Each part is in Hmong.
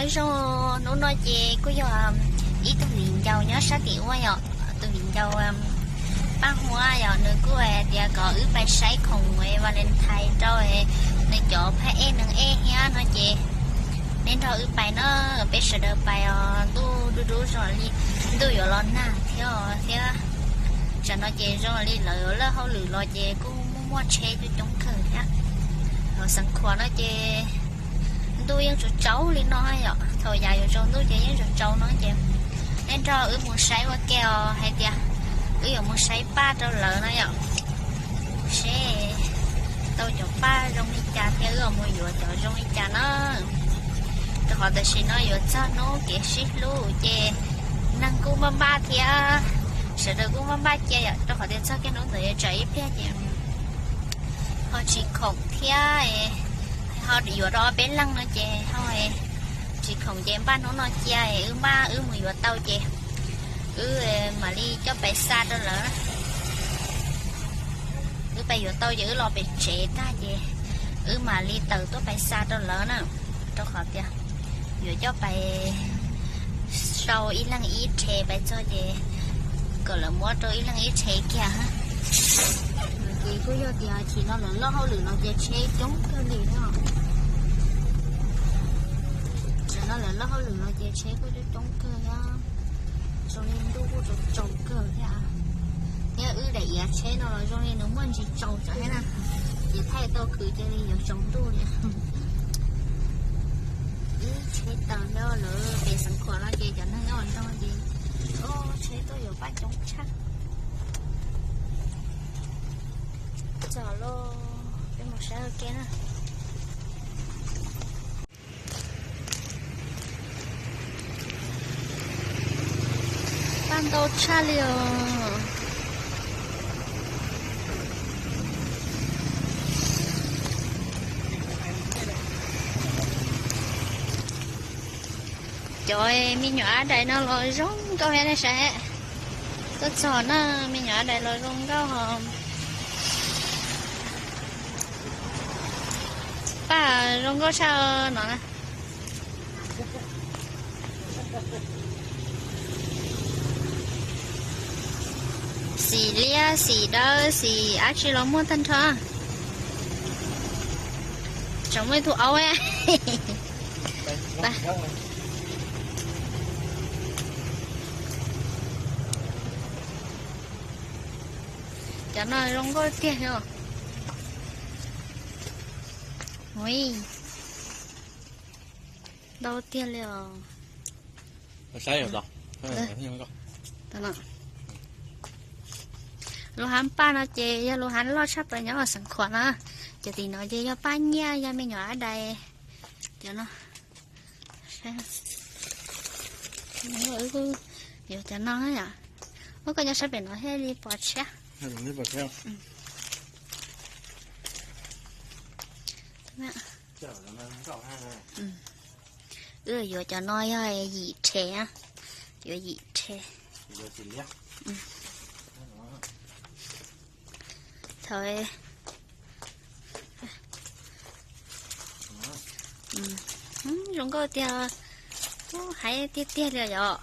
Nyob zoo, hnub no ces kuj yog ib tug viv ncaus nyob sab tim ub yom, tus viv ncaus Paj Huab yom, nws kuj hais tias kom wb pais saib khoom Valentine rau nws cov phab ej neeg ej thiab no ces nej nrog wb pais na, peb sawv daws pais os, ntuj dub dub zoo li ntuj yuav los nag thiab thiab. Tsam no ces zoo li lawv laj hauj lwm los ces kuj muaj muaj tsheb coob coob kawg thiab. Xeev Khuam no ces ntuj yeej tsaus tsaus li no yom, thaum yav yuav tsaus ntuj ces yeej tsaus tsaus no ces nej nrog wb mus saib ua ke os, hais tias wb yuav mus saib paj rau lawv no yom, seb tau cov paj zoo li cas thiab wb yuav mus yuav cov zoo li cas na. Rau qhov tam sim no yuav txog hnub kev sib hlub ces neeg kuj npaj npaj thiab, sawv daws kuj npaj npaj cia yom, rau qhov tias txog kiag hnub ntawd yuav tsam ib pliag ces ho tsis khoom thiab, ho yuav rau ob peb leeg no ces ho tsis khoom ces npaj hnub no cia wb npaj wb mus yuav tau ces wb mam li coj pais xa rau lawv. Wb pais yuav tau ces wb los pem tsev tag ces wb mam li tawm tuaj pais xa rau lawv na, rau qhov tias yuav coj pais sau ib leeg ib rhe pais txog ces kom lawv muab rau ib leeg ib rhe kiag. Ces kuj yog tias chim no lawv loj hauj lwm no ces tsheb coob kawg li no. Tam no lawv loj hauj lwm no ces tsheb kuj coob coob kawg thiab. Zoo li ntuj kuj tsaus tsaus kawg thiab. Thiab wb daim iav tsheb no los zoo li nws muaj ntsis tsaus tsawv thiab na. Ces thaij tau khwv cia li yuav tsaus ntuj li. Ib tsheb tawm nyob lawv pem Xeev Khuam no ces cov neeg nyob nrog ces tsheb tuaj yuav paj coob tshaj. Txog lawm, peb mus saib ua ke na. Paj ntau tshaj li os. Cov me nyuam ab dais no los zoo nkauj thiab nej saib. Tuaj txog na, me nyuam ab dais los zoo nkauj hos. Paj zoo nkauj tshaj no na. Xim liab xim dawb xim dab tsi los muaj tag nrho. Tseem muaj ib tug aub. Cov no zoo nkauj tiag os. Ui, ntau tiag li os. Lub hav paj no ces yog lub hav loj tshaj plaws nyob Xeev Khuam na. Cov tim no ces yog paj nyiaj, yog me nyuam ab dais. Cov no, wb kuj yuav cov no yom. Ua koj nyob sab pem no thiaj li pom tshiab. Wb yuav cov no yog yim rhe, yuav yim rhe. Thaum zoo nkauj tiag, hais tiag tiag li yom.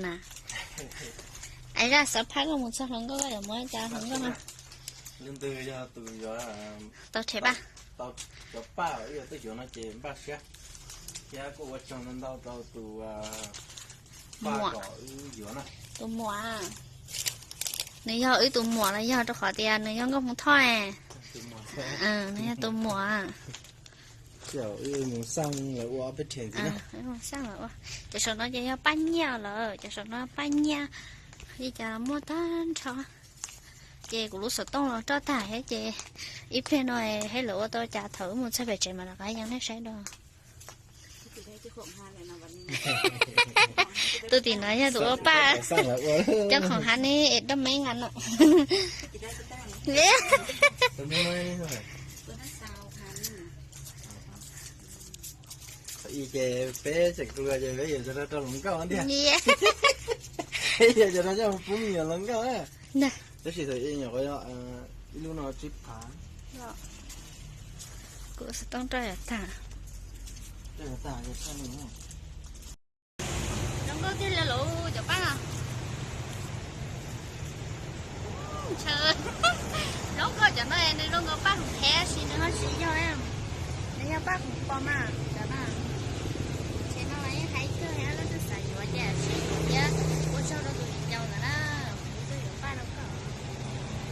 Na, es zaj xav phab koj mus txog hluas nkauj koj yuav muab cov hluas nkauj no. Leej twg yog tus yuav tau rhe paj, cov paj uas wb yuav tuaj yuav no ces npaj siab thiab kuj ua tsaug ntau ntau rau tus paj kom wb yuav na. Tus muam, nws yog wb tus muam los yog rau qhov tias nws yog nkauj Hmoob Thoj. Nws yog tus muam. Wb mus xaj lawv ua ob peb rhe ntxiv na. Cov saum no ces yog paj nyiaj lawm, cov saum no paj nyiaj li cas muaj tag nrho. Ces kuv lub xov tooj los roj tag thiab ces ib pliag no hais lawv ua tau cas thaum wb mus txog pem tsev mas rov qab yees nej saib dua. Tus tim no yog tus ua paj, cov khoom hav ne es doj me nqa no. Thaum ub ces peb tseem hluas ces peb yuav cov no rau hluas nkauj tiag. Peb yuav cov no coj pub me nyuam hluas nkauj na. Tab sis thaum ub nyuam qhuav yog ib lub no tsib phav. Kuv xov tooj roj yav tag. Roj yav tag, roj yav tag. Lawv cov paj no, ntshe zoo nkauj cov no nws zoo nkaus paj hum thev tab sis nws ho tsis yog, nws yog paj hum pos mas cov no. Ces no los yeej hais kawg li, leej twg xav yuav ces sim yuav thiab. Ua tsaug rau tus viv ncaus ntawd na, kuv tuaj yuav paj rau koj,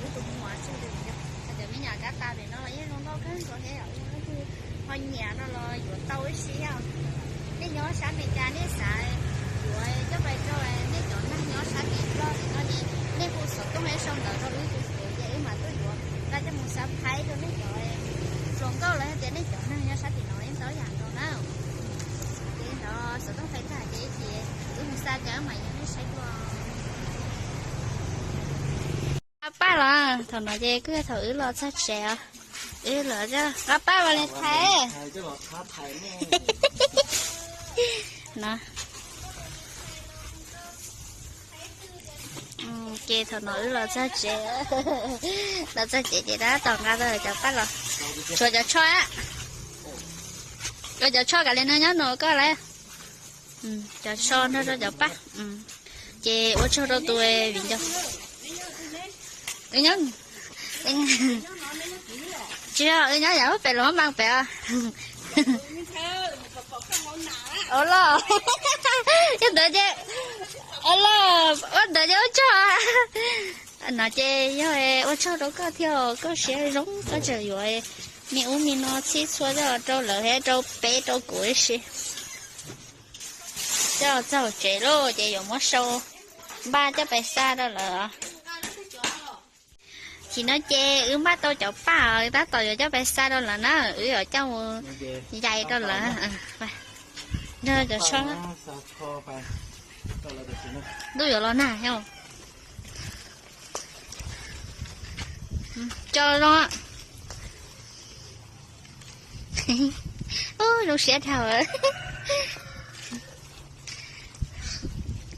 kuv tus muam tsaug tus viv ncaus. Hais tias me nyuam kab tas pem no los yeej zoo nkauj kawg nkaus thiab, yog leej twg ho nyiam no los yuav tau ib si os. Nej nyob sab Amelikas nej xav yuav coj pais rau nej cov neeg nyob sab tim Nplog tim no ces nej hu xov tooj ib sau ntawv rau wb tus fuv ces wb mam tuaj yuav, nqa coj mus xab phais rau nej cov hluas nkauj los yog tias nej cov neeg nyob sab tim no yeej tau yam nkaus na. Ces ntawd xov tooj fais tag ces ib chim wb mus xa cas wb mam yuav nej saib dua. Qab paj los thaum no ces kuj yog thaum wb los txog tsev os. Wb los qab paj Valentine no. Ces thaum no wb los txog tsev, los txog tsev ces tab tom nqa tau cov paj los, tshuav cov tsho, cov tsho kav liam no nyob no koj lawm. Cov tsho nrog rau cov paj. Ces ua tsaug rau tus viv ncaus. Wb nyob, tsis yog wb nyob yam pem los mas pem os. Ua los, yog ntawd ces, ua los, ua ntawd ces ua tsaug. No ces yog ua tsaug rau koj thiab, koj siab zoo koj tseem yuav me ub me no txhij txhua coj rau lawv thiab rau peb rau kuv ib si. Coj txog tsev lauj ces yuav muab sau npaj coj pais xa rau lawv. Tsis no ces wb npaj tau cov paj tab tom yuav coj pais xa rau lawv na, wb yuav coj mus yais rau lawv. Nrog cov tsho, ntuj yuav los nag thiab. Tso zoo. Ub, zoo siab dhau.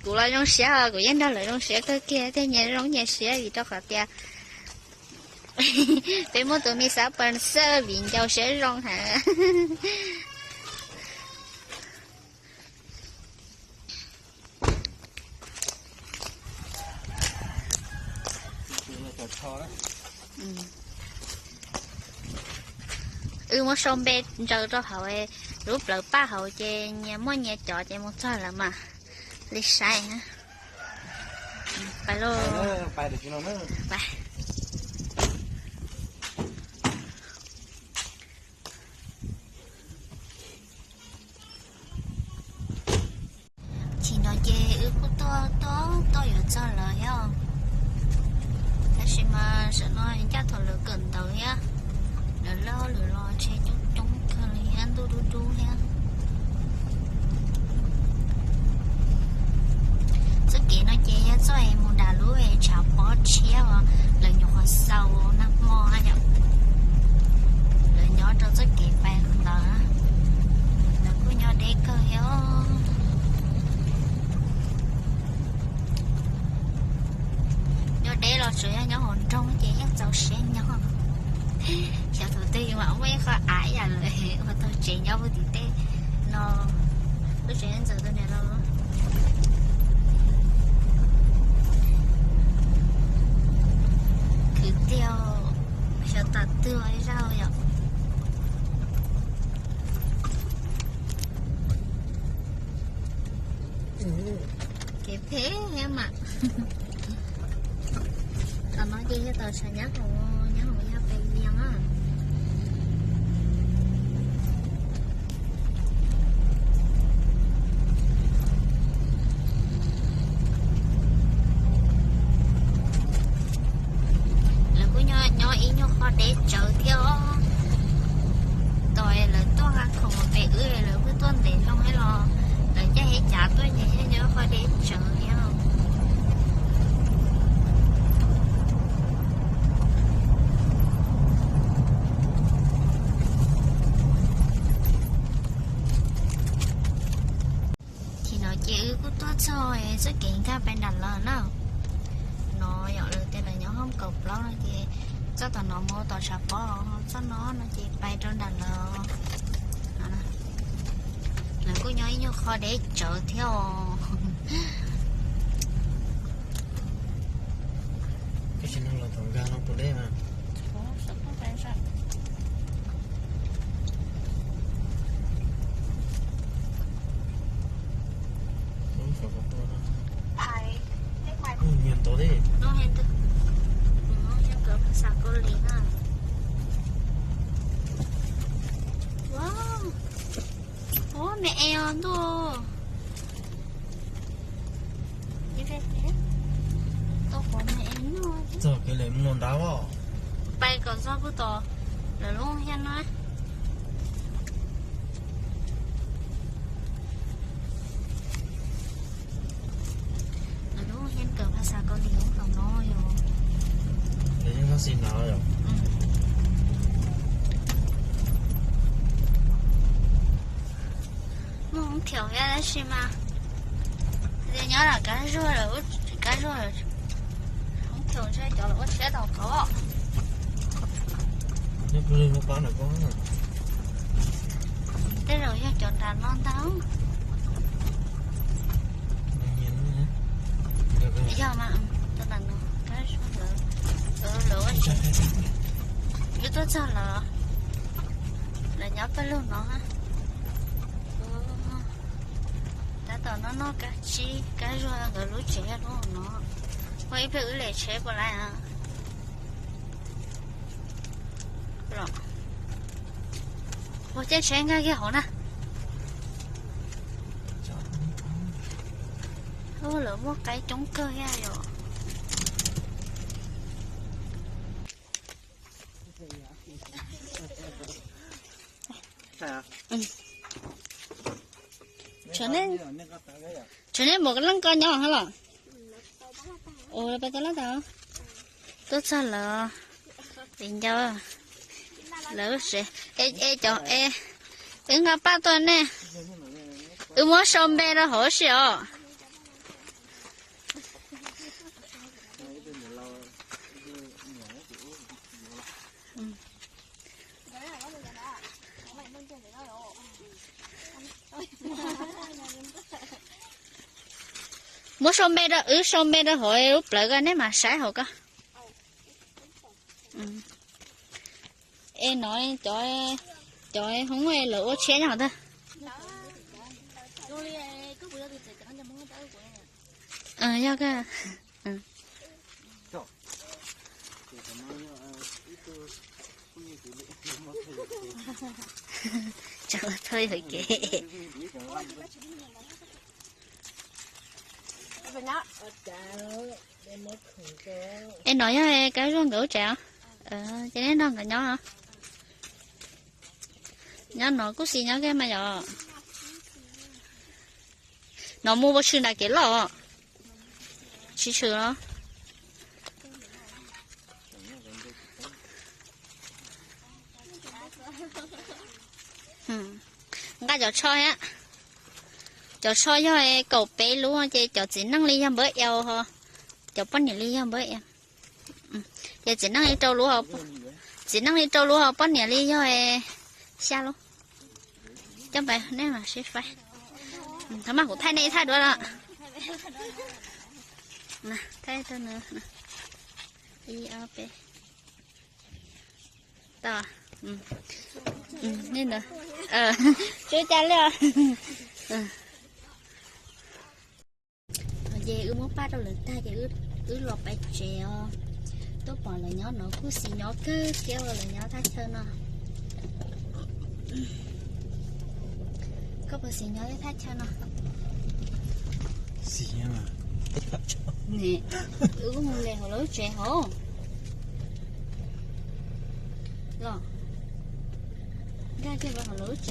Kuv los zoo siab os, kuv yeej nrog lawv zoo siab kawg kiag thiaj nyias zoo nyias siab vim rau qhov tias peb muaj tus me xav pos xawj viv ncaus siab zoo heev. Wb muab sau npe ntsaws rau hauv lub plawv paj hauv ces nyias muaj nyias cov ces mus txog lawm mas li saib. Pais lauj. Tsis no ces wb kuj tuaj tuaj tuaj yuav txog lawv thiab. Tab sis mas saum no ncaj thaum lawv kawm ntawv thiab, lawv laj lawv los tsheb coob coob kawg li thiab ntuj dub dub thiab. Txoj kev no ces yog txoj es mus nram lub tshav pob tshiab uas lawv nyuam qhuav xaus nag hmo yom. Lawv nyob rau txoj kev pais ntawd, lawv kuj nyob deb kawg thiab. Nyob deb los tsuas yog nyob hauv nroog ces yeej txaus siab nyob. Xyov thaum twg yus mam muaj ib qho av ib yam lawv ua tau tsev nyob puag tim teb no. Lub tsev ntxawm tus niam laus khwv tiag, xyov tas twg ua ib zaug yom. Kev phem thiab mas. Tam no ces yog tau tshav nyab hauv, nyab hauv yog pes vias na. Lawv kuj nyob ib nyuag qhov deb tsawv thiab os. Tos lawv tuaj nqa khoom pem wb lawv kuj tuaj ntev loo thiab los lawv caij ib cav tuaj ces yog nyob qhov deb tsawv thiab. Tsis no ces wb kuj tuaj txog txoj kev nkag pais nram lawv na. No yog lawv tias lawv nyob hoob kaum plaub no ces txoj tom no mus tom tshav pob, txoj no no ces pais rau nram lawv. Lawv kuj nyob ib nyuag qhov deb tsawv thiab os. Tab sis no los thaum nkag no puas deb mas. Nyiam ntau li. Nkawd phas xas Kaus Lim na. Wow. Ua me es os ntuj. Txog kev lawm mus ntawd os. Pais kom txog puag tom lawv lub hiab no. Lawv lub hiab nkawd phas xas Kaus Lim lub tom no yom. Lawv yeej txog xis ntawd yom. Muaj hoob thiaum thiab tab sis mas nyob lam Kab Zuag, Kab Zuag hoob thiaum ntshe cov lawv ua tshiab tau qhov. Tej zaum yog cov nram no ntag. Yog mas, tus nram no, Kab Zuag ntawd, lawv ua, wb tuaj txog lawm, lawv nyob pawg lug no. Tab tom noj noj Kab Tsib Kab Zuag nkawd lub tsev yog lub no. Ua ib pliag wb lem tsheb puas laib. Ua caij tsheb nkag kiag hauv na. Lawv muaj qaib coob kawg thiab yom. Tshuav nej mus leej ko nyob hab los? Ua pais tau laj tas. Tuaj txog lawm. Tis ncau lawv lub tsev. Es cov, wb nqa paj tuaj nej, wb muab sau npe rau hauv si os. Muab sau npe rau, wb sau npe rau hauv lub plawv ko nej mam saib hauv ko. Es no cov, cov hoob lawv ua tshiab nyob hauv ntag. Yog ka. Tsav thawj yawg kev. Es no yog Kab Zuag nkawd lub tsev os. Ces nej nrog nkawd nyob. Nyob no kuj xis nyob kiag mas yom. No mus ua tshwm nram kev loj. Tsis tshwm los. Nqa cov tsho thiab. Cov tsho yog kaum peb lub ces cov txiv neej li yog npawb eo ho, cov poj niam li yog npawb eo. Ces txiv neej li rau lub, txiv neej li rau lub ho poj niam li yog xya lub. Coj pais nej mam sib faib. Thov mas kuv thaij nej ib thaij dua los. Thaij rau nws. Ib ob peb. Tau. Li ntawd. Tsuas cas li os. Ces wb muab paj rau lawv tag ces wb los pais tsev os. Tuaj pom lawv nyob no kuj xis nyob kawg thiab uas lawv nyob thaj chaw no. Koj puas xis nyob thaj chaw no? Wb kuj mus lem hauv lawv lub tsev hauv los. Nkag kiag hauv lawv lub tsev.